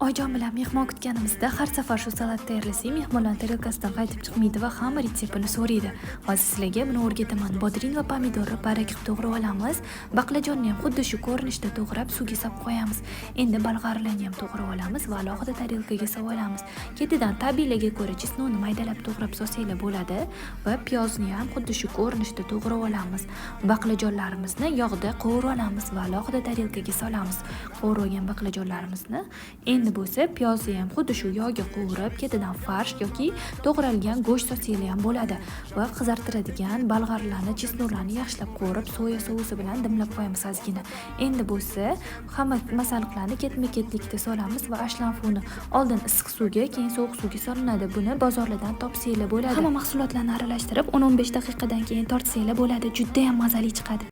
Oyijon bilan mehmon kutganimizda har safar shu salat tayyorlasak, mehmonlar tarelkasidan qaytib chiqmaydi va hamma retseptini so'raydi. Hozir sizlarga buni o'rgataman. Bodring va pomidorni parra qilib to'g'rab olamiz. Baqlajonni ham xuddi shu ko'rinishda to'g'rab, suvga solib qo'yamiz. Endi bolg'arilarni ham to'g'rab olamiz va alohida tarelkaga solib olamiz. Ketidan tabiiylarga ko'ra чеснок ni maydalab to'g'rab solsanglar bo'ladi va piyozni ham xuddi shu ko'rinishda to'g'rab olamiz. Baqlajonlarimizni yog'da qovurib olamiz va alohida tarelkaga solamiz. Qovurib olgan baqlajonlarimizni endi bo'lsa piyozni ham xuddi shu yog'ga qovurib, ketidan farsh yoki to'g'ralgan go'sht solsanglar ham bo'ladi va qizartiradigan bolg'arilarni, чеснок larni yaxshilab qovurib, soya sousi bilan dimlab qo'yamiz ozgina. Endi bo'lsa hamma masalliqlarni ketma-ketlikda solamiz va ashlanfuni oldin issiq suvga, keyin sovuq suvga solinadi. Buni bozorlardan topsanglar bo'ladi. Hamma mahsulotlarni aralashtirib, 10-15 daqiqadan keyin tortsanglar bo'ladi. Juda ham mazali chiqadi.